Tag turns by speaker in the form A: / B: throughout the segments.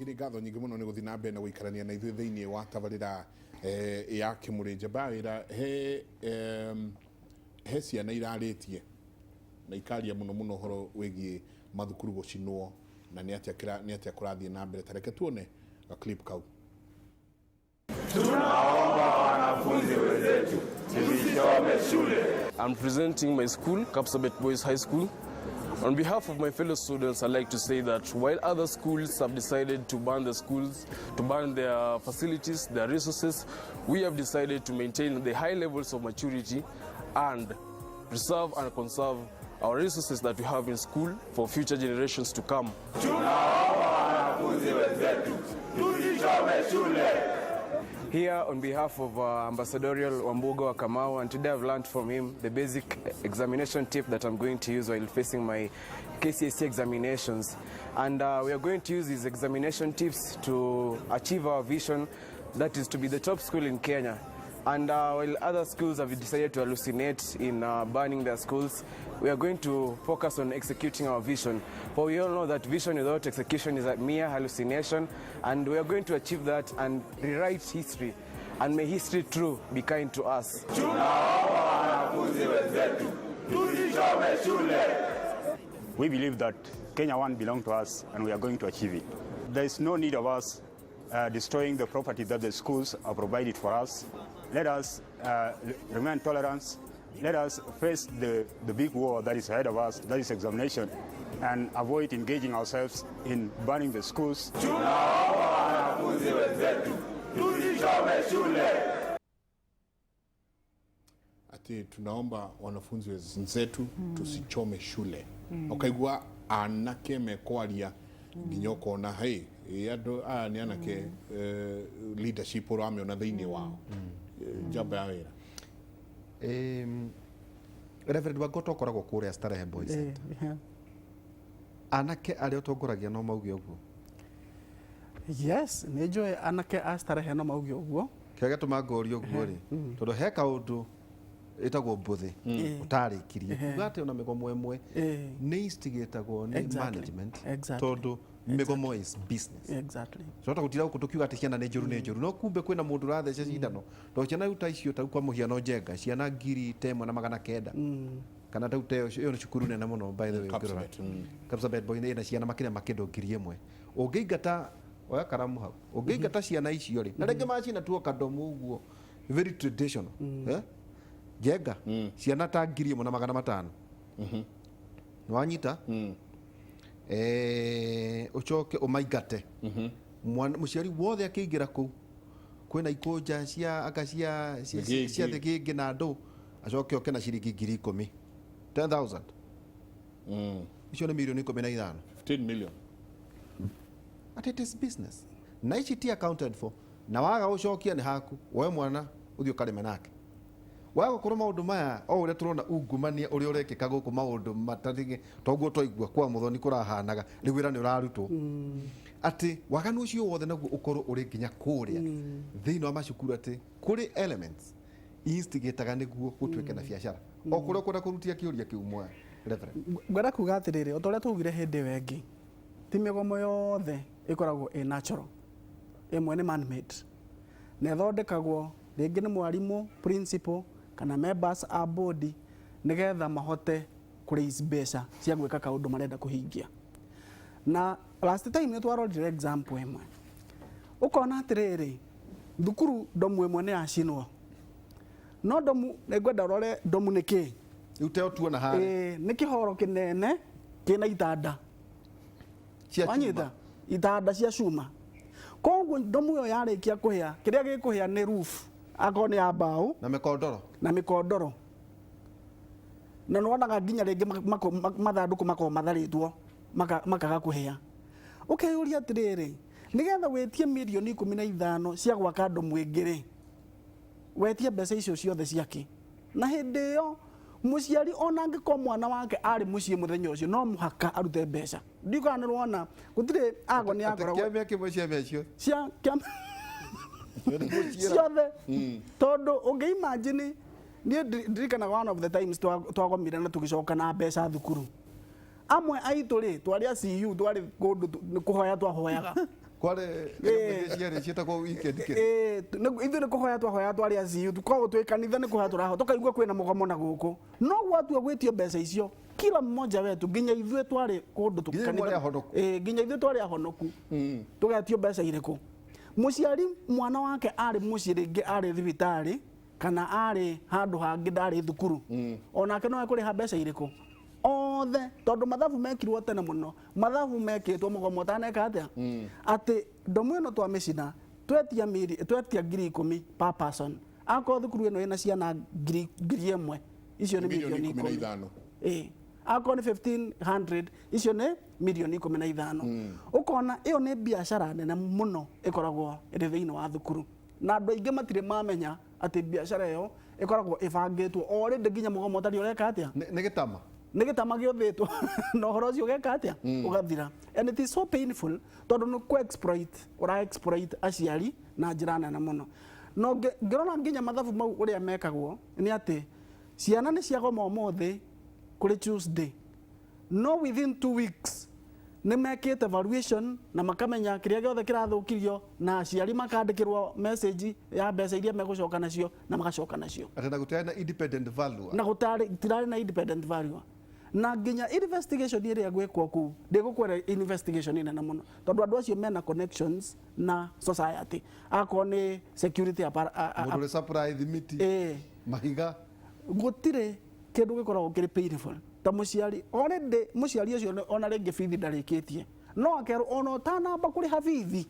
A: Rĩngĩ nĩ ngatho nyingĩ mũno nĩ gũthiĩ na mbere na gũikarania na ithuĩ thĩinĩ wa tabarĩra ya Kĩmũrĩ Njamba ya Wĩra. He ciana irarĩtie na ikaria mũno mũno ũhoro wĩgiĩ mathukuru gũcinwo na nĩ atĩa nĩ atĩa kũrathiĩ na mbere. Ta reke tuone ga clip kau.
B: Tunaomba wanafunzi wenzetu tusichome shule.
C: I'm presenting my school, Kapsabet Boys High School. On behalf of my fellow students, I'd like to say that while other schools have decided to ban the schools, to ban their facilities, their resources, we have decided to maintain the high levels of maturity and preserve and conserve our resources that we have in school for future generations to come.
B: Tunaomba wanafunzi wenzetu tusichome shule.
D: Here on behalf of Ambassadorial Wambuga wa Kamau, and today I've learned from him the basic examination tip that I'm going to use while facing my KCSE examinations. And we are going to use these examination tips to achieve our vision, that is to be the top school in Kenya. And while other schools have decided to hallucinate in burning their schools, we are going to focus on executing our vision. For we all know that vision without execution is a mere hallucination, and we are going to achieve that and rewrite history. And may history true be kind to us.
B: Tunaomba wanafunzi wenzetu tusichome shule.
E: We believe that Kenya One belongs to us and we are going to achieve it. There is no need of us destroying the property that the schools have provided for us. Let us remain tolerant. Let us face the big war that is ahead of us, that is examination, and avoid engaging ourselves in burning the schools.
B: Tunaomba wanafunzi wenzetu tusichome shule.
A: Ati tunaomba wanafunzi wenzetu tusichome shule. Ukaigua anake mekwaria nginya ũkona, hey, ĩ andũ aya nĩ anake, leadership ũramĩona thĩinĩ wao. Njamba ya wĩra.
F: Reverend Wangota, ũkoragwo kũrĩa Starehe Boys Center. Anake arĩa ũtongoragia no mauge ũguo?
G: Yes, nĩ njũĩ anake a Starehe no mauge ũguo.
F: Kĩrĩa gĩatũma ngoria ũguo rĩ, tondũ he kaũndũ ĩtagwo mbũthĩ ũtarĩkirie kuga atĩ ona mĩgomo ĩmwe nĩ instigĩtagwo nĩ management, tondũ mĩgomo is business. Tũrahota gũtira gũkũ tũkiuga atĩ ciana nĩ njũru, nĩ njũru, no kumbe kwĩna mũndũ ũratheca cindano, tondũ ciana rĩu ta icio, ta rĩu kwa mũhiano Njenga, ciana 1900 kana ta rĩu ta ĩyo, ĩyo nĩ cukuru nene mũno, by the way, ũngĩrora.
A: Kapsabet.
F: Kapsabet Boys ĩna ciana makĩria ma kĩndũ 1000. Ũngĩingata, oya karamu hau, ũngĩingata ciana icio rĩ, na rĩngĩ macina tuo kadomu ũguo, very traditional, eh? Njenga, ciana ta 1500, nĩwanyita? Ũcoke ũmaingate. Mũciari wothe akĩingĩra kũu kwĩna ikũnja cia anga cia
A: Thĩgĩngĩ.
F: Cia thĩgĩngĩ na ndũ, acoke oke na ciringi 10,000, 10,000. Icio nĩ mirioni 15.
A: 15 million.
F: But it is business, na ici ti accounted for, na waga gũcokia nĩ haku woe mwana ũthiĩ ũkarĩme nake. Waga gũkorwo maũndũ maya o ũrĩa tũrona ungumania ũrĩa ũrekĩka gũkũ, maũndũ matarĩ toguo twaigua kwa Mũthoni kũrahanaga, rĩu wĩra nĩ ũrarutwo atĩ waganu ũcio wothe naguo ũkorwo ũrĩ nginya kũrĩa thĩinĩ wa macukuru, atĩ kũrĩ elements instigataga nĩguo gũtuĩke na biacara o kũrĩa ũkwenda kũrutia kĩũria kĩu mwa Reverend.
G: Ngwenda kuga atĩrĩrĩ, o ta ũrĩa twaugire hĩndĩ ĩyo ĩngĩ, ti mĩgomo yothe ĩkoragwo ĩ natural, ĩmwe nĩ man made na ĩthondekagwo rĩngĩ nĩ mwarimũ, principal kana members a board, nĩgetha mahote kũ raise mbeca cia gwĩka kaũndũ marenda kũhingia. Na last time nĩ twarorire example ĩmwe, ũkona atĩrĩrĩ, thukuru ndomu ĩmwe nĩ yacinwo, no ndomu, nĩngwenda ũrore ndomu nĩ kĩĩ.
F: Rĩu teo tuona harĩa.
G: Ĩĩ, nĩ kĩhoro kĩnene kĩna itanda
F: cia
G: wanyita
F: chuma.
G: Itanda cia cuma. Koguo ndomu ĩyo yarĩkia kũhĩa, kĩrĩa gĩkũhĩa nĩ roof, akorwo nĩ ya mbaũ.
F: Na mĩkondoro.
G: Na mĩkondoro, na nĩwonaga nginya rĩngĩ mathandũkũ makoragwo matharĩtwo makaga kũhĩa. Ũkeyũria atĩrĩrĩ, nĩgetha wĩtie mirioni 15 cia gwaka ndomu ĩngĩ rĩ, wetie mbeca icio ciothe ciake? Na hĩndĩ ĩyo mũciari ona angĩkorwo mwana wake arĩ mũciĩ mũthenya ũcio, no mũhaka arute mbeca. Ndiũ kana nĩrwona gũtirĩ ago nĩ
F: Atĩ
G: akoragwo
F: kĩamĩa kĩmwe cia mĩa cio
G: cia kĩama ciothe, tondũ ũngĩ imagine, niĩ ndirikanaga one of the times twagomire na tũgĩcoka na mbeca thukuru, amwe aitũ rĩ twarĩ a CU, twarĩ kũndũ nĩ kũhoya twahoyaga.
F: Kwarĩ
G: Eh.
F: ciarĩ ciĩtagwo weekend kĩ?
G: Ĩĩ, ithuĩ nĩ kũhoya twahoya twarĩ aciu koguo twĩ kanitha nĩ kũhoya tũrahoya tũkaigua kwĩna mũgomo na gũkũ no gwatua gwĩtio mbeca icio kila mmoja wetu nginya ithuĩ twarĩ kũndũ
F: Nginya mwarĩ ahonoku.
G: Ĩĩ, nginya ithuĩ twarĩ ahonoku tũgetio mbeca irĩkũ mũciari mwana wake arĩ mũciĩ rĩngĩ arĩ thibitarĩ kana arĩ handũ hangĩ ndarĩ thukuru onake no ekũrĩha mbeca irĩkũ othe tondũ mathabu mekirwo tene mũno mathabu mekĩtwo mũgomo ũtaneka atĩa atĩ ndomo ĩno twamĩcina twetia miri twetia 10,000 per person akorwo thukuru ĩno ĩna ciana 1,000 icio nĩ
A: Milioni
G: mirioni
A: ikũmi na
G: 10.
A: ithano.
G: Ĩĩ. Akorwo nĩ 1500 icio nĩ mirioni 15. Ũkona ĩyo nĩ biacara nene mũno ĩkoragwo ĩrĩ thĩinĩ wa thukuru na andũ aingĩ matirĩ mamenya atĩ biacara ĩyo ĩkoragwo ĩbangĩtwo already nginya mũgomo ũtarĩ ũreka atĩa
F: Nĩ gĩtama.
G: Nĩ gĩtama gĩũthĩtwo na ũhoro ũcio ũgeka atĩa ũgathira. And it is so painful tondũ nĩ kũ exploit ũra exploit aciari na njĩra nene mũno. No ngĩrora nginya mathabu mau ũrĩa mekagwo nĩ atĩ ciana nĩ ciagoma ũmũthĩ kũrĩ Tuesday, no within 2 weeks nĩ mekĩte valuation na makamenya kĩrĩa gĩothe kĩrathũkirio na aciari makandĩkĩrwo message ya mbeca iria megũcoka nacio na magacoka nacio.
F: Atĩ na gũtirarĩ na independent value.
G: Na gũtarĩ tirarĩ na independent value na nginya investigation ĩrĩa gwĩkwo kũu ndĩgũkwĩra investigation nene mũno tondũ andũ acio mena connections na society akorwo nĩ security
F: Mũndũ ũrĩ supply thimiti, mahiga.
G: Gũtirĩ kĩndũ gĩkoragwo kĩrĩ painful ta mũciari already mũciari ũcio ona rĩngĩ bithi ndarĩkĩtie no akerwo ona ũtanamba kũrĩha bithi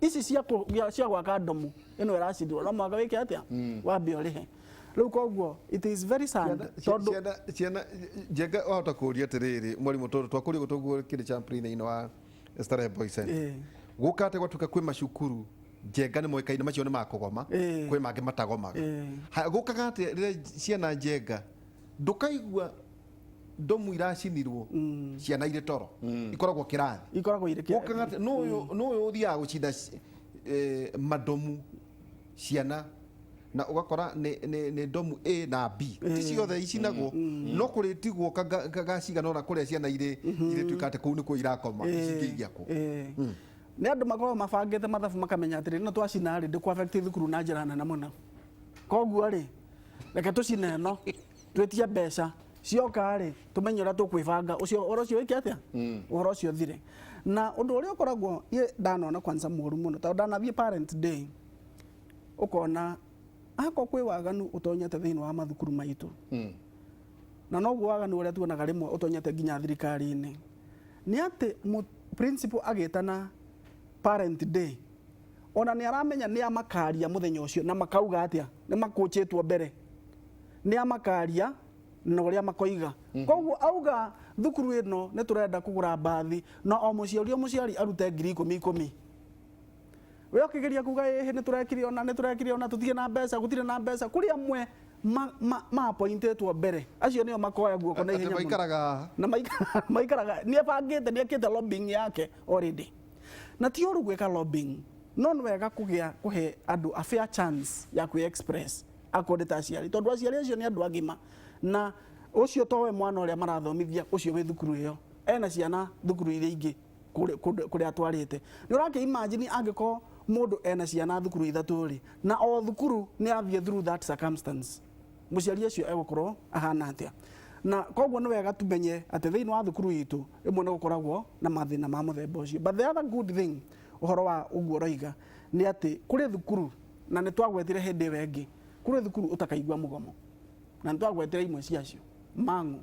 G: ici cia gwaka ndomu ĩno ĩracindirwo no mũhaka wĩke atĩa wambe ũrĩhe rĩu. Koguo it is very sad tondũ
F: Ciana Njenga wahota kũria atĩrĩrĩ mwarimũ tondũ twakũrio gũtũguo kĩrĩ chaplain thĩinĩ wa Starehe Boys Center. Gũka atĩ gwatuĩka kwĩ macukuru Njenga nĩ moĩkaine macio nĩ makũgoma, kwĩ mangĩ matagomaga. Haya, gũkaga atĩ rĩrĩa ciana Njenga ndũkaigua ndomu iracinirwo ciana irĩ toro ikoragwo kĩrathi
G: ikoragwo irĩ
F: gũkaga atĩ nũ ũyũ ũthiaga gũcinda mandomu ciana na ũgakora nĩ ndomu A na B ti ciothe icinagwo no kũrĩtigwo gacigana ona kũrĩa ciana irĩ irĩtuĩka atĩ kũu nĩkuo irakoma ici ingĩ igĩakwo.
G: Nĩ andũ makoragwo mabangĩte mathabu makamenya atĩrĩ ĩno twacina rĩ ndĩkũ affect thukuru na njĩra nene mũno koguo rĩ reke tũcine ĩno twĩtie mbeca cioka rĩ tũmenye ũrĩa tũkwĩbanga ũcio ũhoro ũcio wĩke atĩa ũhoro ũcio ũthire. Na ũndũ ũrĩa ũkoragwo niĩ ndanona kwanza mũru mũno tondũ ndanathiĩ parent day ũkona akorwo kwĩ waganu ũtonyete thĩinĩ wa mathukuru maitũ na noguo waganu ũrĩa tuonaga rĩmwe ũtonyete nginya thirikari-inĩ nĩ atĩ principal agĩtana parent day ona nĩ aramenya nĩ amakaria mũthenya ũcio na makauga atĩa nĩ makũnjĩtwo mbere nĩ amakaria na ũrĩa makoiga. Koguo auga thukuru ĩno nĩ tũrenda kũgũra mbathi na o mũciari o mũciari arute 10,000 10,000 we ũkĩgeria kuga ĩhĩ nĩ tũrekire ona nĩ tũrekire ona tũtirĩ na mbeca gũtirĩ na mbeca kũrĩ amwe ma appointĩtwo mbere acio nĩo makoya guoko na
F: Atĩ
G: ihenya mũno.
F: Maikaraga haha.
G: Na maikaraga nĩ ebangĩte nĩ ekĩte lobbying yake already na ti ũru gwĩka lobbying no nĩ wega kũgĩa kũhe andũ a fair chance ya kwĩ express akorwo nĩ ta aciari tondũ aciari acio nĩ andũ agima na ũcio towe mwana ũrĩa marathomithia ũcio wĩ thukuru ĩyo ena ciana thukuru iria ingĩ kũrĩa atwarĩte nĩ ũrakĩ imagine angĩkorwo mũndũ ena ciana thukuru ithatũ rĩ na o thukuru nĩ athiĩ through that circumstance mũciari ũcio egũkorwo ahana atĩa. Na koguo nĩ wega tumenye atĩ thĩinĩ wa thukuru itũ rĩmwe nĩ gũkoragwo na mathĩna ma mũthemba ũcio. But the other good thing ũhoro wa ũguo ũroiga nĩ atĩ kũrĩ thukuru na nĩ twagwetire hĩndĩ ĩyo ĩngĩ kũrĩ thukuru ũtakaigua mũgomo na nĩ twagwetire imwe ciacio Mangu,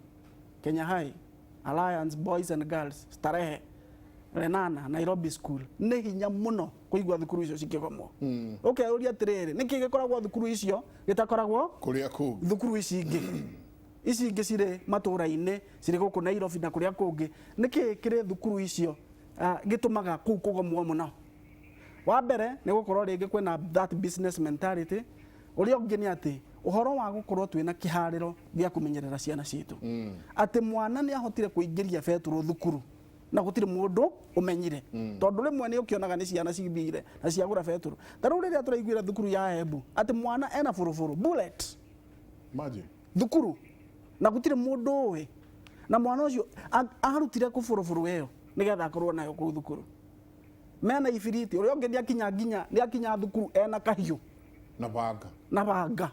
G: Kenya High, Alliance Boys and Girls, Starehe, Lenana, Nairobi School. Nĩ hinya mũno kũigua thukuru icio cikĩgomwo. Ũkeyũria atĩrĩrĩ nĩkĩ gĩkoragwo thukuru icio gĩtakoragwo
A: kũrĩa kũngĩ
G: thukuru ici ingĩ ici ingĩ cirĩ matũra-inĩ cirĩ gũkũ Nairobi na kũrĩa kũngĩ nĩkĩ kĩrĩ thukuru icio gĩtũmaga kũu kũgomwo mũno. Wa mbere nĩ gũkorwo rĩngĩ kwĩna that business mentality. Ũrĩa ũngĩ nĩ atĩ ũhoro wa gũkorwo twĩna kĩharĩro gĩa kũmenyerera ciana citũ atĩ mwana nĩ ahotire kũingĩria betũrũ thukuru na gũtirĩ mũndũ ũmenyire tondũ rĩmwe nĩ ũkĩonaga nĩ ciana cithire na ciagũra betũrũ ta rĩu rĩrĩa tũraiguire thukuru ya Embu atĩ mwana ena bũrũbũrũ bullet
A: Imagine.
G: Thukuru na gũtirĩ mũndũ ũĩ na mwana ũcio arutire kũ bũrũbũrũ ĩyo nĩgetha akorwo nayo kũu thukuru. Mena ibiriti, ũrĩa ũngĩ nĩakinya nginya nĩakinya thukuru ena kahiũ
A: na banga.
G: Na banga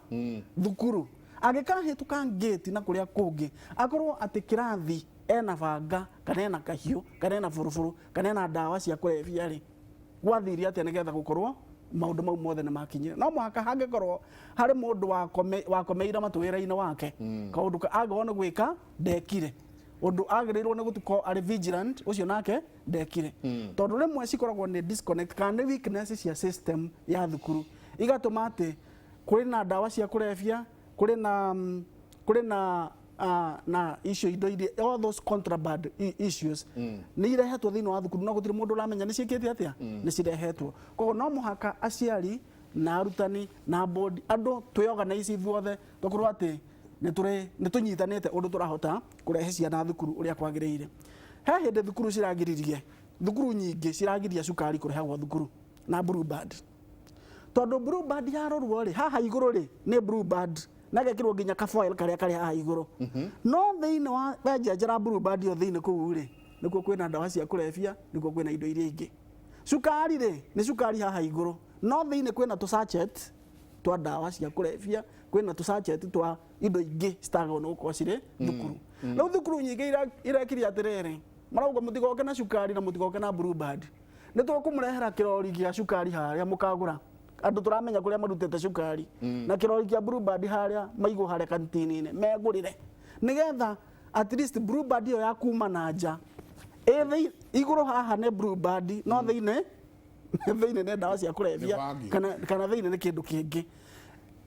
G: thukuru, angĩkahĩtũka ngĩti na kũrĩa kũngĩ, akorwo atĩ kĩrathi ena banga kana ena kahiũ kana ena bũrũbũrũ kana ena ndawa cia kũrebia rĩ, gwathire atĩa nĩgetha gũkorwo maũndũ mau mothe nĩ makinyire? No mũhaka hangĩkorwo harĩ mũndũ wakomeire matũwĩra-inĩ wake kaũndũ angĩkorwo nĩ gwĩka ndekire ũndũ agĩrĩirwo nĩ gũtuko arĩ vigilant, ũcio nake ndekire, tondũ rĩmwe cikoragwo nĩ disconnect kana nĩ weakness cia system ya thukuru, igatũma atĩ kũrĩ na ndawa cia kũrebia, kũrĩ na icio indo iria, all those contraband issues nĩ irehetwo thĩinĩ wa thukuru, no gũtirĩ mũndũ ũramenya nĩ ciĩkĩte atĩa, nĩ cirehetwo. Koguo no mũhaka aciari na arutani na board, andũ twĩorganize ithuothe, tũkorwo atĩ nĩ tũnyitanĩte ũndũ tũrahota kũrehe ciana thukuru ũrĩa kwagĩrĩire. He hĩndĩ thukuru ciragiririe, thukuru nyingĩ ciragiria cukari kũrehagwo thukuru na Blue Band, tondũ Blue Band yarorwo rĩ, haha igũrũ rĩ nĩ Blue Band na gekĩrwo nginya kafoil karĩa karĩ haha igũrũ, no thĩinĩ wa wenjenjera Blue Band ĩyo thĩinĩ kũu rĩ, nĩkuo kwĩna ndawa cia kũrebia, nĩkuo kwĩna indo iria ingĩ. Cukari rĩ, nĩ cukari haha igũrũ, no thĩinĩ kwĩna tũ sachet twa ndawa cia kũrebia, kwĩna tũ sachet twa indo ingĩ citagĩrĩirwo nĩ gũkorwo cirĩ thukuru. Rĩu thukuru nyingĩ irekire atĩrĩrĩ, marauga mũtigoke na cukari na mũtigoke na Blue Band, nĩ tũkũmũrehera kĩrori gĩa cukari harĩa mũkagũra, andũ tũramenya kũrĩa marutĩte cukari, na kĩrori kĩa Blue Band harĩa maigwo harĩa kantini-inĩ megũrĩre, nĩgetha at least Blue Band ĩyo ya kuma na nja ĩ igũrũ haha nĩ Blue Band, no thĩinĩ nĩ ndawa cia kũrebia.
A: Nĩ bangi.
G: Kana thĩinĩ nĩ kĩndũ kĩngĩ.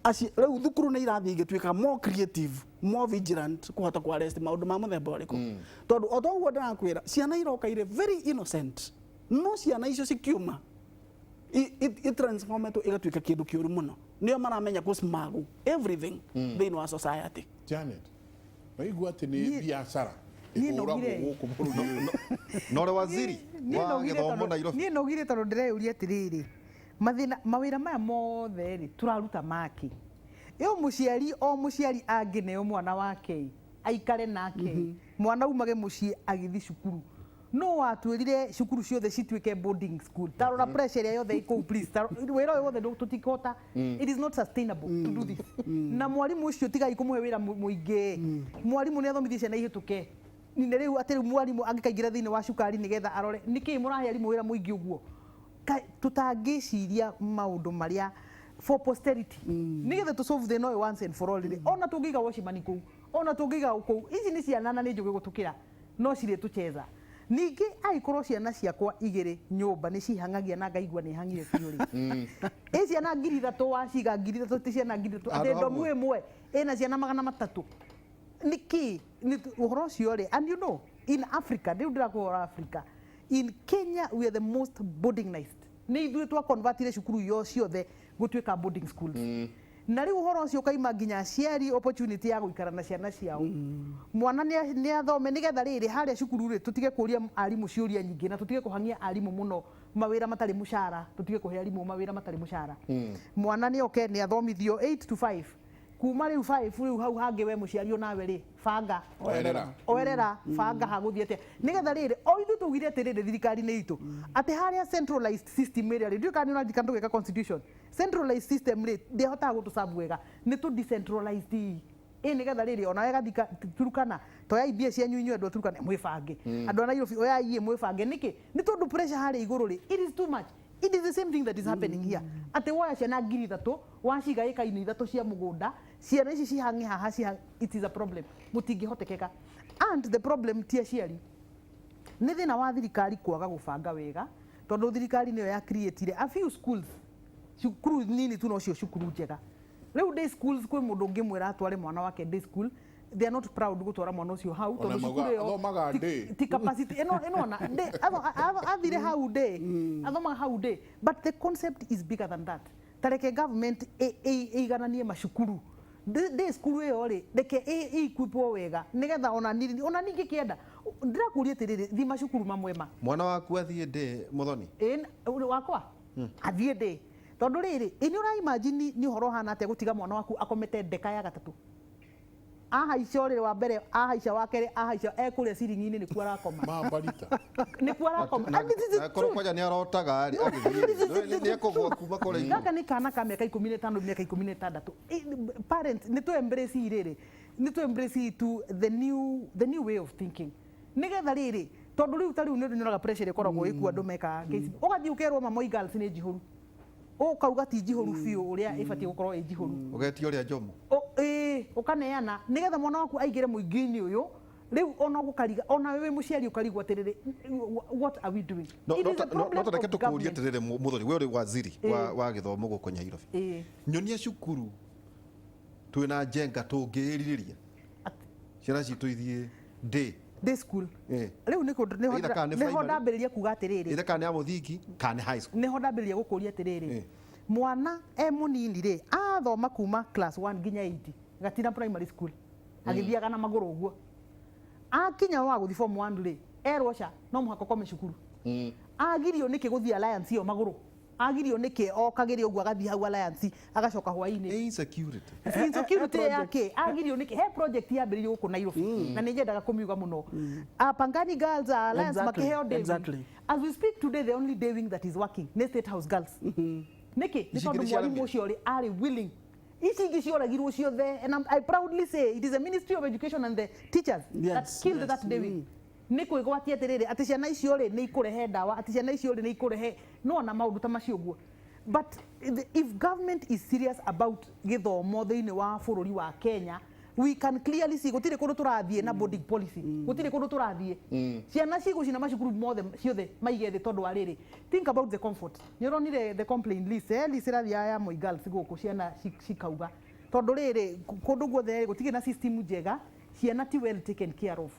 G: Rĩu thukuru nĩ irathiĩ igĩtuĩka more creative, more vigilant kũhota kũ arrest maũndũ ma mũthemba ũrĩkũ, tondũ o toguo ndĩrakwĩra, ciana iroka irĩ very innocent, no ciana icio cikiuma itransformetwo igatuĩka kĩndũ kĩũru mũno, nĩo maramenya kũ smuggle everything thĩinĩ wa society.
A: Janet, waigua atĩ nĩ biacara
H: Niĩ
A: ĩhũragwo
H: nogire.
A: gũkũ bũrũri ũyũ.
F: Na ũrĩ waziri
H: Niĩ
F: wa
H: nogire
F: gĩthomo Nairobi.
H: Niĩ nogire tondũ ndĩreyũria atĩrĩrĩ, mathĩna mawĩra maya mothe rĩ tũraruta maki ĩyo, mũciari o mũciari angĩneo mwana wake aikare nake, mwana umage mũciĩ agĩthiĩ cukuru, no watwĩrire cukuru ciothe cituĩke boarding school? Tarora pressure ĩrĩa yothe ĩ kũu, please. Wĩra ũyũ wothe tũtikũhota, it is not sustainable to do this. Na mwarimũ ũcio tigai kũmũhe wĩra mũingĩ. Mwarimũ nĩ athomithie ciana ihĩtũke nĩ rĩu atĩ rĩu mwarimũ angĩkaingĩra thĩinĩ wa cukari nĩgetha arore nĩkĩĩ mũrahe arimũ wĩra mũingĩ ũguo. Tũtangĩciria maũndũ marĩa for posterity, nĩgetha tũ solve thĩna ũyũ once and for all rĩ, ona tũngĩiga watchman kũu, ona tũngĩiga kũu, ici nĩ ciana na nĩ njũgĩ gũtũkĩra, no cirĩ tũcheza. Ningĩ angĩkorwo ciana ciakwa igĩrĩ nyũmba nĩ cihang'agia na ngaigua nĩ hang'ire biũ rĩ, ĩ ciana 3,000 waciga 3,000, ti ciana 3,000 atĩ
F: Handũ
H: ndomu
F: hamwe.
H: ĩmwe ĩna ciana 300 nĩkĩ? Ũhoro ũcio rĩ, and you know, in Africa, rĩu ndĩrakũhora Africa, in Kenya we are the most boardingized. Nĩ ithuĩ twaconvertire cukuru yo ciothe gũtuĩka boarding schools, na rĩu ũhoro ũcio ũkaima nginya aciari opportunity ya gũikara na ciana ciao. Mwana nĩ athome nĩgetha rĩrĩ harĩa cukuru rĩ, tũtige kũria arimũ ciũria nyingĩ na tũtige kũhang'ia arimũ mũno mawĩra matarĩ mũcara, tũtige kũhe arimũ mawĩra matarĩ mũcara. Mwana nĩ oke nĩ athomithio 8 to 5, kuma rĩu 5 rĩu hau hangĩ, we mũciari onawe rĩ, banga.
A: Oerera.
H: Oerera, banga hagũthiĩ atĩa nĩgetha rĩrĩ o ithuĩ tugire atĩrĩrĩ, thirikari-inĩ itũ atĩ harĩa centralized system ĩrĩa rĩ, ndiũĩ kana nĩ ũraririkana tũgĩka constitution, centralized system rĩ ndĩhotaga gũtũcabu wega, nĩ tũ decentralized ĩ nĩgetha rĩrĩ onawe gathika Turukana, toyai mbia cianyu inyuĩ andũ a Turukana mwĩbange, andũ a Nairobi oyai iĩ mwĩbange. Nĩkĩ? Nĩ tondũ pressure harĩa igũrũ rĩ, it is too much. It is the same thing that is happening here, atĩ woya ciana 3,000 waciga ĩka-inĩ ithatũ cia mũgũnda, ciana ici cihang'e haha it is a problem mũtingĩhotekeka. And the problem ti aciari, nĩ thĩna wa thirikari kwaga gũbanga wega, tondũ thirikari nĩyo ya creatire a few schools, cukuru nini tu, nocio cukuru njega. Rĩu day schools, kwĩ mũndũ ũngĩmwĩra atware mwana wake day school, they are not proud gũtwara mwana ũcio hau
A: Ona
H: tondũ
A: mauga,
H: cukuru ĩyo
A: athomaga day.
H: Ti capacity ĩno ĩno ona day athire hau day, athomaga hau day, but the concept is bigger than that. Tareke government ĩigananie macukuru. Day school ĩyo rĩ, reke ĩ-equipwo wega nĩgetha ona ningĩ kĩenda ndĩrakũria atĩrĩrĩ, thi macukuru mamwe ma
F: Mwana waku athiĩ ndĩ Muthoni?
H: Ĩ, wakwa athiĩ ndĩ, tondũ rĩrĩ ĩ nĩ ũra imagine nĩ ũhoro ũhana atĩa gũtiga mwana waku akomete ndeka ya gatatũ. Ahaica ũrĩrĩ wa mbere, ahaica wa kerĩ, ahaica ekũrĩa ciringi-inĩ nĩkuo arakoma.
A: Mambarita.
H: Nĩkuo arakoma. And this is the
F: Korwo
H: truth.
F: kwanja nĩ arotaga rĩ agĩthiĩ nĩ ekũgwa kuma kũrĩa igũrũ.
H: Gaka nĩ kana ka mĩaka 15, mĩaka 16. Parents, nĩ tũ embrace rĩrĩ, nĩ tũ embrace tu the new way of thinking, nĩgetha rĩrĩ, tondũ rĩu ta rĩu nĩ nyonaga pressure ĩkoragwo ĩkuo, andũ mekaga KCPE, ũgathiĩ ũkerwo Moi Girls nĩ njihũru, ũkauga ti njihũru biũ ũrĩa ĩbatiĩ gũkorwo ĩ njihũru.
F: Ũgetio ũrĩa njomo.
H: Ĩĩ, ũkaneana nĩgetha mwana waku aingĩre mũingĩ-inĩ ũyũ. Rĩu ona gũkariga, ona wĩ mũciari ũkarigwo atĩrĩrĩ, what are we doing?
F: No
H: It is a problem
F: no tareke
H: of
F: tũkũrie
H: government.
F: atĩrĩrĩ, Muthoni, we ũrĩ waziri wa gĩthomo gũkũ Nyairobi. Nyonia cukuru twĩna njenga tũngĩĩrirĩria ciana citũ ithiĩ day.
H: Day school. Rĩu nĩ kũndũ
F: Either kana nĩ
H: nĩho
F: primary.
H: ndambĩrĩria kuga atĩrĩrĩ,
F: Either kana nĩ ya mũthingi kana nĩ high school.
H: Nĩho ndambĩrĩria gũkũria atĩrĩrĩ, mwana e mũnini rĩ, athoma kuma class 1 nginya 8 gatina primary school, agĩthiaga na magũrũ ũguo. Akinya wa gũthiĩ form 1 rĩ, erwo ca no mũhaka ũkome cukuru. Agirio nĩkĩ gũthiĩ Alliance ĩyo magũrũ? Agirio nĩkĩ okagĩre ũguo agathiĩ hau Alliance agacoka hwainĩ?
F: Insecurity.
H: Insecurity yake agirio nĩkĩ? He project yambĩrĩirio gũkũ Nairobi na nĩ nyendaga kũmiuga mũno. Pangani Girls Alliance makĩheo day wing. As we speak today, the only day wing that is working nĩ State House Girls. Nĩkĩ? Nĩ
F: Ici
H: tondũ
F: ingĩ nĩ
H: mwarimũ
F: ciaramire.
H: ũcio rĩ, arĩ willing. Ici ingĩ cioragirwo ciothe, and I proudly say it is the Ministry of Education and the teachers that killed that day wing. Nĩ kwĩgwatia atĩrĩrĩ, atĩ ciana icio rĩ, nĩ ikũrehe ndawa, atĩ ciana icio rĩ, nĩ ikũrehe no na maũndũ ta macio ũguo. But if government is serious about gĩthomo thĩinĩ wa bũrũri wa Kenya, we can clearly see gũtirĩ kũndũ tũrathiĩ na boarding policy, gũtirĩ kũndũ tũrathiĩ. Ciana cigũcina macukuru mothe ciothe maige thĩ, tondũ wa rĩrĩ, think about the comfort. Nĩ ũronire the complaint list, list ĩrathiĩ ya Moi Girls gũkũ, ciana cikauga tondũ rĩrĩ, kũndũ guothe rĩ, gũtirĩ na system njega, ciana ti well taken care of.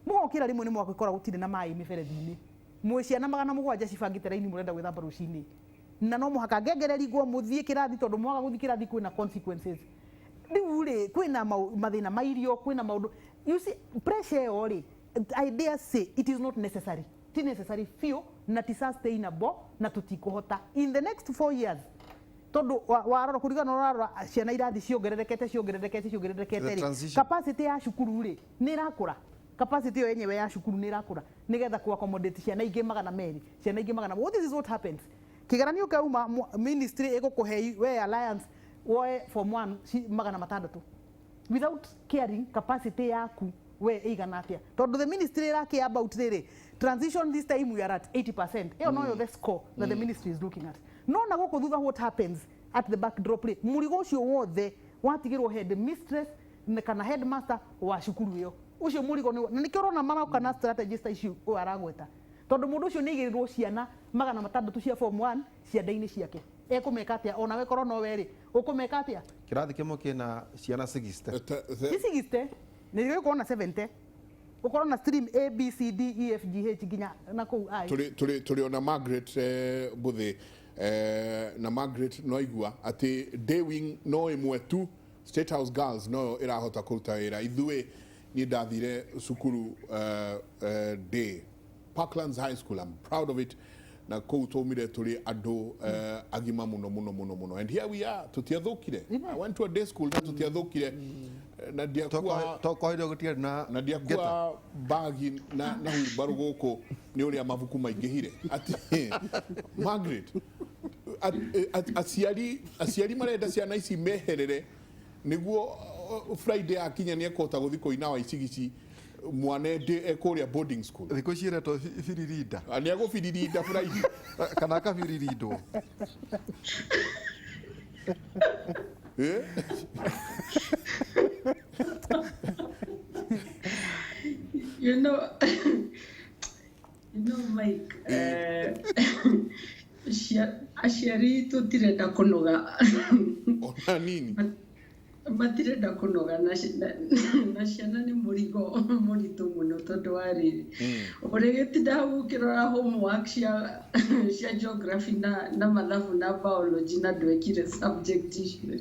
H: Mũgokĩra rĩmwe nĩ mwagĩkora gũtirĩ na maĩ mĩberethi-inĩ, mwĩ ciana 700 cibangĩte raini, mũrenda gwĩthamba rũcinĩ, na no mũhaka ngengere ringwo mũthiĩ kĩrathi, tondũ mwaga gũthiĩ kĩrathi kwĩna consequences. Rĩu rĩ, kwĩna mathĩna ma irio, kwĩna maũndũ, you see, pressure ĩyo rĩ, I dare say it is not necessary, ti necessary biũ na ti sustainable, na tũtikũhota in the next 4 years, tondũ warora kũringana na ũrarora ciana irathi ciongererekete, ciongererekete, ciongererekete
F: The
H: rĩ,
F: transition.
H: Capacity ya cukuru rĩ, nĩ ĩrakũra? Capacity ĩyo yenyewe ya cukuru nĩ ĩrakũra nĩgetha ku accommodate ciana ingĩ 200, ciana ingĩ magana? What, this is what happens. Kĩgeranio kĩauma, ministry ĩgũkũhe we Alliance woe form 1 600 without caring capacity yaku we ĩigana atĩa, tondũ the ministry ĩrakĩ about rĩrĩ transition. This time we are at 80%. Ĩyo noyo the score that the ministry is looking at. No na gũkũ thutha, what happens at the backdrop rĩ, mũrigo ũcio wothe watigĩrwo head mistress kana headmaster wa cukuru ĩyo. Ũcio mũrigo nĩ na nĩkĩo ũrona maroka na strategies ta icio ũyũ aragweta, tondũ mũndũ ũcio nĩ aigĩrĩrwo ciana 600 cia form 1 cianda-inĩ ciake. Ekũmeka atĩa? Onawe korwo no we rĩ, ũkũmeka atĩa?
F: Kĩrathi kĩmwe kĩna ciana 60.
H: Ti 60, nĩ gĩgũkorwo na 70, ũkorwo na stream A B C D E F G H nginya na kũu I.
A: Tũrĩ ona Margaret Mbuthi, na Margaret no aigua atĩ day wing no ĩmwe tu, State House Girls, noyo ĩrahota kũruta wĩra. Ithuĩ, niĩ ndathire cukuru day, Parklands High School. I'm proud of it. Na kũu twaumire tũrĩ andũ agima mũno mũno mũno mũno, and here we are. Tũtiathũkire. I went to a day school na tũtiathũkire. Na ndiakua
F: Tokoire gũtiarĩ na
A: na ndiakua bagi na wheelbarrow gũkũ nĩ ũrĩa mabuku maingĩhire. Atĩ Margaret, aciari marenda ciana ici meherere nĩguo Friday akinya nĩ ekũhota gũthiĩ kũina wa icigici mwana ndĩ ekũrĩa boarding school.
F: Thikũ ici ĩretwo biririnda.
A: Nĩ egũbiririnda Friday.
F: Kana akabiririndwo.
A: Eh?
I: You know, Mike, aciari tũtirenda kũnoga.
A: Ona nini.
I: Matirenda kũnoga na ciana nĩ mũrigo mũritũ mũno, tondũ wa rĩrĩ, ũrĩgĩtinda hau ũkĩrora homework cia geography na mathabu na biology, na ndwekire subject icio,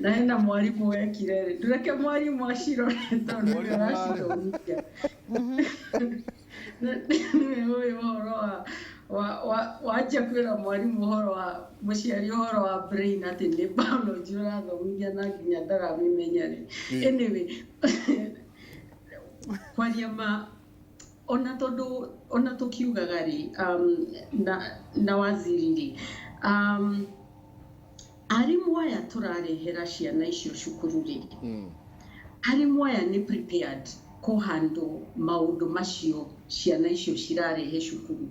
I: na hena mwarimũ wekire rĩ, ndũreke mwarimũ acirore tondũ nĩwe aracithomithia. Nĩwe ũĩ ũhoro wa Wanjia kwĩra mwarimũ ũhoro wa mũciari ũhoro wa brain atĩ nĩ biology ũrathomithia na nginya ndaramĩmenya rĩ. Anyway, kwaria ma, ona tondũ ona tũkiugaga rĩ, na waziri rĩ, arimũ aya tũrarehera ciana icio cukuru rĩ, arimũ aya nĩ prepared kũhandle maũndũ macio ciana icio cirarehe cukuru?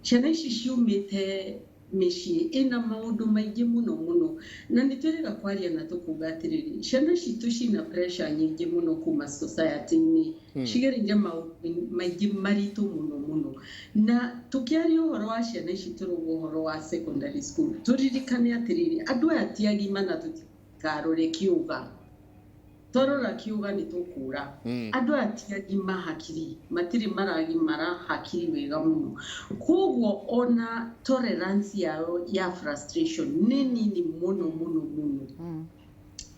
I: Ciana ici ciumĩte mĩciĩ ĩna maũndũ maingĩ mũno mũno, na nĩ twĩrĩga kwaria na tũkuga atĩrĩrĩ, ciana citũ cina pressure nyingĩ mũno kuma society-inĩ, cigereire maũndũ maingĩ maritũ mũno mũno. Na tũkĩaria ũhoro wa ciana ici, tũrauga ũhoro wa secondary school, tũririkane atĩrĩrĩ, andũ aya ti agima, na tũtikarore kĩũga, twarora kiuga nĩ tũkũra. Andũ aya ti agima hakiri, matirĩ maragimara hakiri wega mũno, koguo ona tolerance yao ya frustration nĩ nini mũno mũno mũno.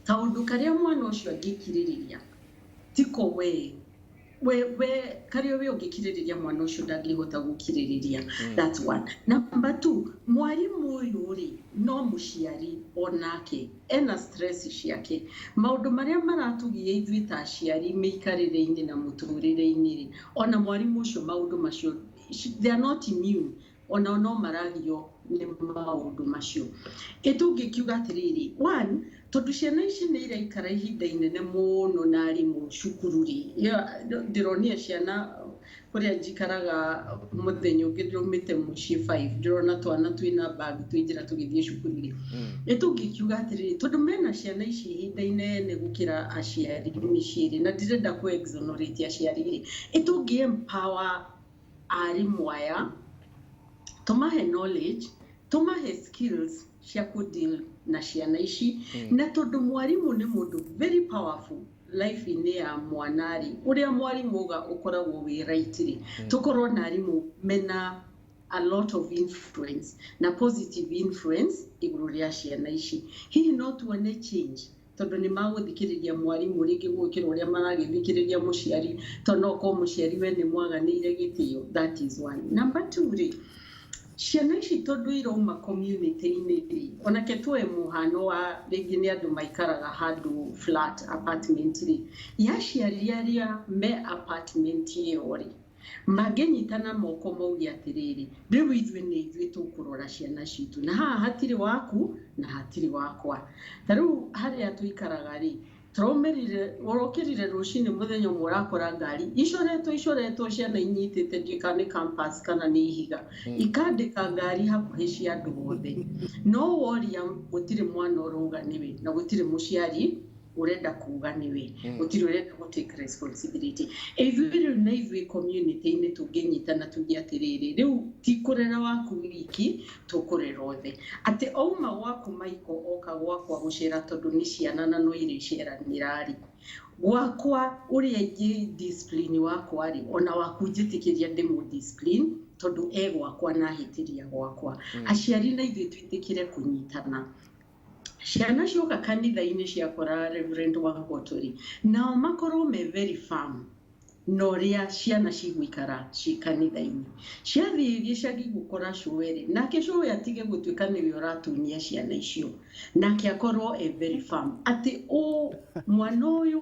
I: Kaũndũ karĩa mwana ũcio angĩkirĩrĩria tiko we karĩa we ũngĩkirĩrĩria, mwana ũcio ndangĩhota gũkirĩrĩria. That's one. Number two, mwarimũ ũyũ rĩ, no mũciari onake ena stress ciake, maũndũ marĩa maratũgia ithuĩ ta aciari mĩikarĩre-inĩ na mũtũrĩre-inĩ rĩ, ona mwarimũ ũcio maũndũ macio, they are not immune, ona no maragio nĩ maũndũ macio. Ĩtũngĩkiuga atĩrĩrĩ, one, tondũ ciana ici nĩ iraikara ihinda inene mũno na arimũ cukuru rĩ, ndĩronire ciana kũrĩa njikaraga mũthenya ũngĩ, ndĩraumĩte mũciĩ 5, ndĩrona twana twĩna bag twĩ njĩra tũgĩthiĩ cukuru rĩ. Ĩtũngĩkiuga atĩrĩrĩ, tondũ mena ciana ici ihinda inene gũkĩra aciari mĩciĩ rĩ, na ndirenda kũ exonerate aciari rĩ, ĩtũngĩ empower arimũ aya, tũmahe knowledge, tũmahe skills cia kũ deal na ciana ici. Na tondũ mwarimũ nĩ mũndũ very powerful life-inĩ ya mwana rĩ, ũrĩa mwarimũ uga ũkoragwo wĩ right rĩ, tũkorwo na arimũ mena a lot of influence na positive influence igũrũ rĩa ciana ici, hihi no tuone change, tondũ nĩ magũthikĩrĩria mwarimũ rĩngĩ gũkĩra ũrĩa maragĩthikĩrĩria mũciari, tondũ no korwo mũciari we nĩ mwaganĩire gĩtĩo. That is one. Number two rĩ, ciana ici tondũ irauma community-inĩ rĩ, onake tuoe mũhano wa rĩngĩ nĩ andũ maikaraga handũ flat, apartment rĩ, ya aciari arĩa me apartment ĩyo rĩ, mangĩnyitana moko mauge atĩrĩrĩ, rĩu ithuĩ nĩ ithuĩ tũkũrora ciana citũ, na haha hatirĩ waku na hatirĩ wakwa. Ta rĩu harĩa tũikaraga rĩ, tũraumĩrire, ũrokĩrire rũcinĩ mũthenya ũmwe, ũrakora ngari icoretwo icoretwo, ciana inyitĩte, ndiũĩ kana nĩ campus kana nĩ ihiga, ikandĩka ngari hakuhĩ cia andũ othe. No woria, gũtirĩ mwana ũrauga nĩwe, na gũtirĩ mũciari ũrenda kuga nĩwe, gũtirĩ ũrenda gũ take responsibility. Ithuĩ rĩu na ithuĩ community-inĩ tũngĩnyitana tuge atĩrĩrĩ, rĩu ti kũrera waku wiki, tũkũrera othe, atĩ auma gwaku maiko oka gwakwa gũcera, tondũ nĩ ciana na no irĩceranĩra rĩ, gwakwa ũrĩa ingĩ discipline wakwa rĩ, ona waku njĩtĩkĩria ndĩmũ discipline, tondũ e gwakwa na ahĩtĩria gwakwa. Aciari na ithuĩ twĩtĩkĩre kũnyitana. Ciana cioka kanitha-inĩ ciakora Reverend Wangoto rĩ, nao makorwo me very firm na ũrĩa ciana cigũikara ci kanitha-inĩ. Ciathiĩ gĩcagi gũkora cũwe rĩ, nake cũwe atige gũtuĩka nĩwe ũratunia ciana icio, nake akorwo e very firm atĩ ũ mwana ũyũ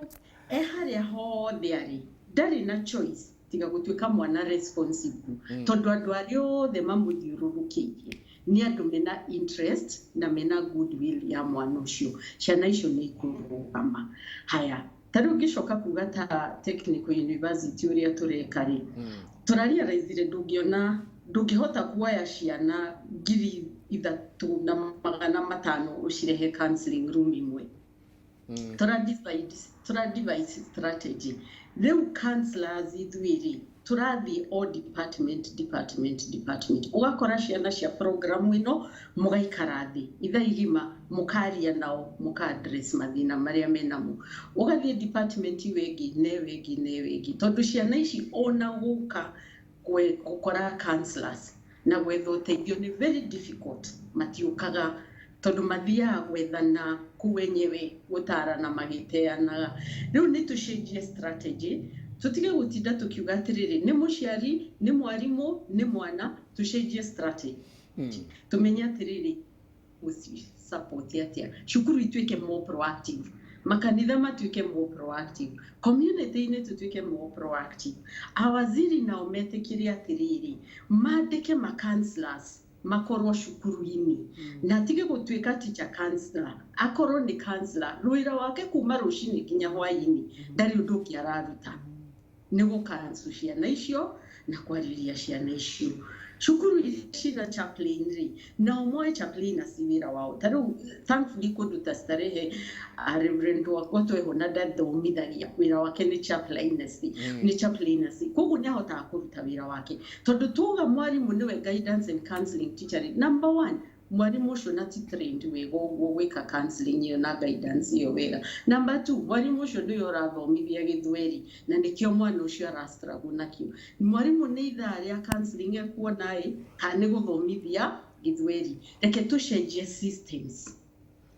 I: e harĩa hothe arĩ ndarĩ na choice tiga gũtuĩka mwana responsible, tondũ andũ arĩa othe mamũthiũrũrũkĩirie nĩ andũ mena interest na mena goodwill ya mwana ũcio. Ciana icio nĩ ikũrũgama. Haya, ta rĩu ngĩcoka kuga ta Technical University ũrĩa tũreka rĩ, tũrarealizire ndũngĩona, ndũngĩhota kuoya ciana 3500 ũcirehe counseling room ĩmwe. Tũra devise strategy. Rĩu counselors ithuĩ rĩ, tũrathiĩ o department, department, department, ũgakora ciana cia program ĩno, mũgaikara thĩ ithaa igima, mũkaria nao, mũka address mathĩna marĩa menamo, ũgathiĩ department ĩyo ĩngĩ na ĩyo ĩngĩ na ĩyo ĩngĩ, tondũ ciana ici ona gũka gũkora counselors na gwetha ũteithio nĩ very difficult. Matiũkaga tondũ mathiaga gwethana kũu wenyewe, gũtarana magĩteanaga. Rĩu nĩ tũcenjie strategy. Tũtige gũtinda tũkiuga atĩrĩrĩ, nĩ mũciari, nĩ mwarimũ, nĩ mwana, tũcenjie strategy. Tũmenye atĩrĩrĩ, support atĩa cukuru ituĩke more proactive, makanitha matuĩke more proactive, community-inĩ tũtuĩke more proactive, awaziri nao metĩkĩre atĩrĩrĩ, mandĩke ma counselors makorwo cukuru-inĩ, na atige gũtuĩka teacher counselor, akorwo nĩ counselor wĩra wake kuma rũcinĩ nginya hwaĩ-inĩ, ndarĩ ũndũ ũngĩ araruta, nĩ gũkancu ciana icio na kwarĩria ciana icio. Cukuru iria cina chaplain rĩ, nao moe chaplain aci wĩra wao. Ta rĩu thankfully kũndũ ta Starehe, Reverend wakwa tweho na ndathomithagia, wĩra wake nĩ chaplaincy, nĩ chaplaincy, koguo nĩ ahotaga kũruta wĩra wake, tondũ tuga mwarimũ nĩwe guidance and counseling teacher rĩ, number one, mwarimũ ũcio na ti trained wega ũguo gwĩka counseling ĩyo na guidance ĩyo wega. Number two, mwarimũ ũcio nĩwe ũrathomithia gĩthweri na nĩkĩo mwana ũcio ara struggle nakĩo. Mwarimũ nĩ ithaa rĩa counseling ekuona ĩ kana nĩ gũthomithia gĩthweri? Reke tũcenjie systems,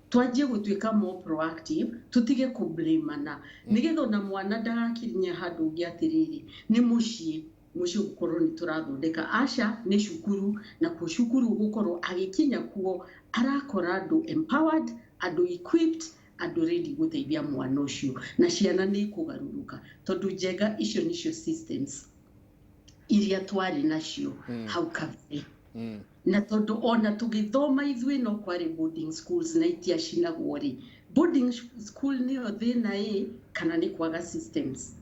I: twanjie gũtuĩka more proactive, tũtige kũblamana, nĩgetha ona mwana ndagakinya handũ ũngĩ atĩrĩrĩ, nĩ mũciĩ, mũciĩ gũkorwo nĩ tũrathondeka, aca, nĩ cukuru, na kuo cukuru gũkorwo agĩkinya kuo arakora andũ empowered, andũ equipped, andũ ready gũteithia mwana ũcio, na ciana nĩ ikũgarũrũka, tondũ njega icio nĩcio systems iria twarĩ nacio hau kabere. Na tondũ ona tũgĩthoma ithuĩ no kwarĩ boarding schools na itiacinagwo rĩ, boarding school nĩyo thĩna ĩ, kana nĩ kwaga systems,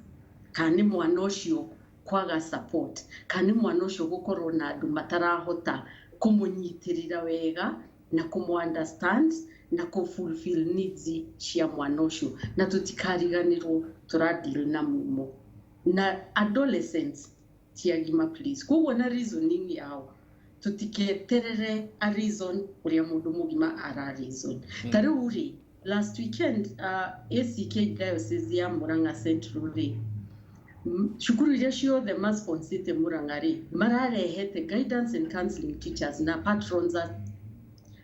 I: kana nĩ mwana ũcio kwaga support, kana nĩ mwana ũcio gũkorwo na andũ matarahota kũmũnyitĩrĩra wega na kũmũ understand na kũ fulfill needs cia mwana ũcio. Na tũtikariganĩrwo tũra deal na mumo na adolescents ti agima, please, koguo na reasoning yao tutiketerere a reason ũrĩa mũndũ mũgima ara reason. Ta rĩu rĩ, last weekend ACK Diocese ya Murang'a Central rĩ, cukuru iria ciothe masponsĩte Murang'a rĩ, mararehete guidance and counseling teachers na patrons a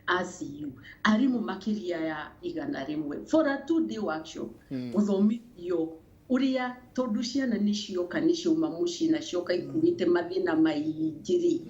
I: ACU, arimũ makĩria ya 100 for a 2-day workshop, gũthomithio ũrĩa, tondũ ciana nĩ cioka, nĩ ciauma mũciĩ na cioka ikuĩte mathĩna maingĩ rĩ,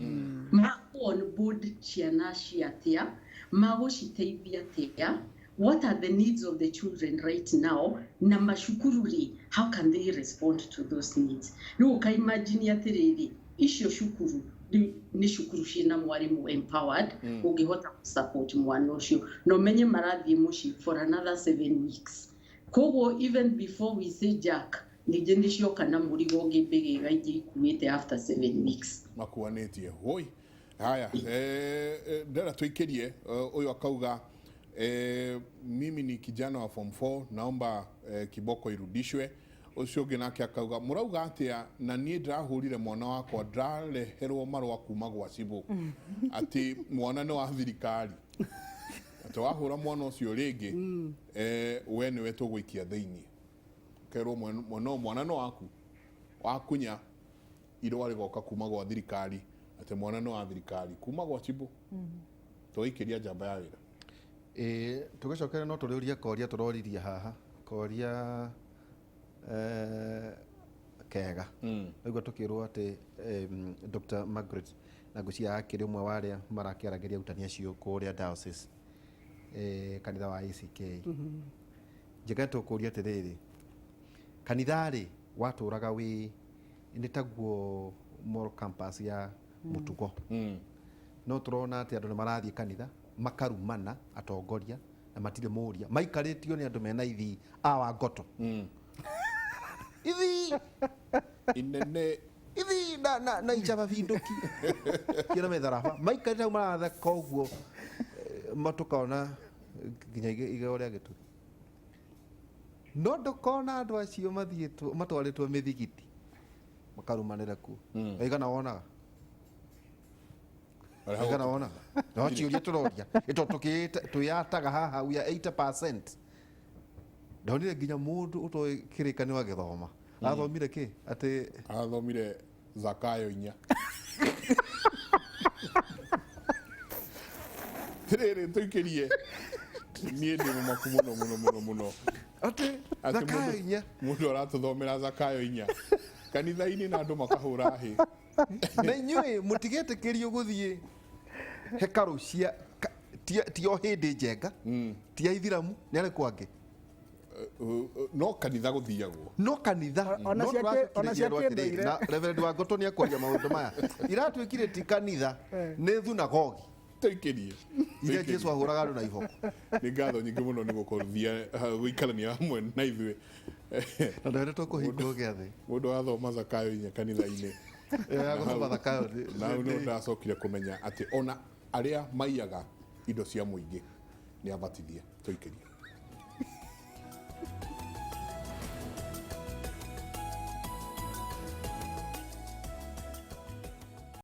I: ma on board ciana cia atĩa, magũciteithia atĩa, what are the needs of the children right now, na macukuru rĩ, how can they respond to those needs? Rĩu ũkaimagine atĩrĩrĩ, icio cukuru rĩu nĩ cukuru ciĩna mwarimũ empowered ũngĩhota support mwana ũcio, na ũmenye marathiĩ mũciĩ for another 7 weeks. Koguo even before we say jack, ningĩ nĩ cioka na mũrigo ũngĩ, mbĩgĩga ingĩ ikuĩte after 7 weeks.
A: Makuanĩtie hoi. Haya, ndĩrenda tũikĩrie ũyũ akauga, "Mimi ni kijana wa form 4, naomba kiboko irudishwe." Ũcio ũngĩ nake akauga, "Mũrauga atĩa na niĩ ndĩrahũrire mwana wakwa, ndĩrareherwo marũa kuma gwa cibũ atĩ mwana nĩ wa thirikari, atĩ wahũra mwana ũcio rĩngĩ, we nĩwe tũgũikia thĩiniĩ." Kerwo mwana mwana no waku, wakunya irũa rĩgoka kuma gwa thirikari atĩ mwana nĩ wa thirikari kuma gwa cibũ, tũgĩikĩria njamba ya wĩra.
F: Ĩĩ, tũgĩcokera no tũrĩũria koria tũroririe haha, koria kega. Naigua tũkĩrwo atĩ Dr. Margaret na ngwĩciria akĩrĩ ũmwe wa arĩa marakĩaragĩria arutani acio kũrĩa diocese, kanitha wa ACK. Njega, tũkũria atĩrĩrĩ, kanitha rĩ watũraga wĩ nĩ taguo moral compass ya mũtugo, no tũrona atĩ andũ nĩ marathiĩ kanitha makarumana atongoria na matirĩ mũria, maikarĩtio nĩ andũ mena ithii awa ngoto ithii
A: inene,
F: ithii na icaba bindũki kĩna mĩtharaba, maikarĩte hau maratheka ũguo, matũkona nginya igego rĩa gĩtũ, no ndũkona andũ acio mathiĩtwo matwarĩtwo mĩthigiti makarumanĩra kuo. Aigana wonaga, aigana wonaga? No ciũria tũroria ĩto twĩyataga haha, we are 80%. Ndonire nginya mũndũ ũtoĩ kĩrĩkanĩro agĩthoma, athomire kĩ atĩ?
A: Athomire Zakayo 4. Rĩrĩ tũikĩrie, niĩ ndĩ mũmaku mũno mũno mũno mũno.
F: Atĩ
A: Atĩ
F: Zakayo
A: mũndũ-
F: inya.
A: Mũndũ aratũthomera Zakayo inya kanitha-inĩ na andũ makahũra hĩ.
F: Na inyuĩ mũtigetĩkĩrio gũthiĩ hekarũ cia ti o hĩndĩ njenga, ti aithiramu, nĩ arĩkũ angĩ?
A: No kanitha gũthiagwo.
F: No kanitha.
G: Ona
F: no
G: cia ona cia
F: tũracokire atĩrĩrĩ,
G: kĩndũire.
F: na Reverend Wangoto nĩ akwaria maũndũ maya, iratuĩkire ti kanitha, nĩ thunagogi.
A: Tũikĩrie.
F: Iria Jesu ahũraga andũ na iboko.
A: Nĩ ngatho nyingĩ mũno nĩ gũkorwo gũikarania hamwe na ithuĩ.
F: Na ndwere tũkũhingwo gĩathĩ.
A: Mũndũ athoma Zakayo inya kanitha-inĩ.
F: Ĩyo ya gũthoma Zakayo
A: Na hau nĩho ndacokire kũmenya atĩ ona arĩa maiyaga indo cia mũingĩ nĩ abatithie. Tũikĩrie.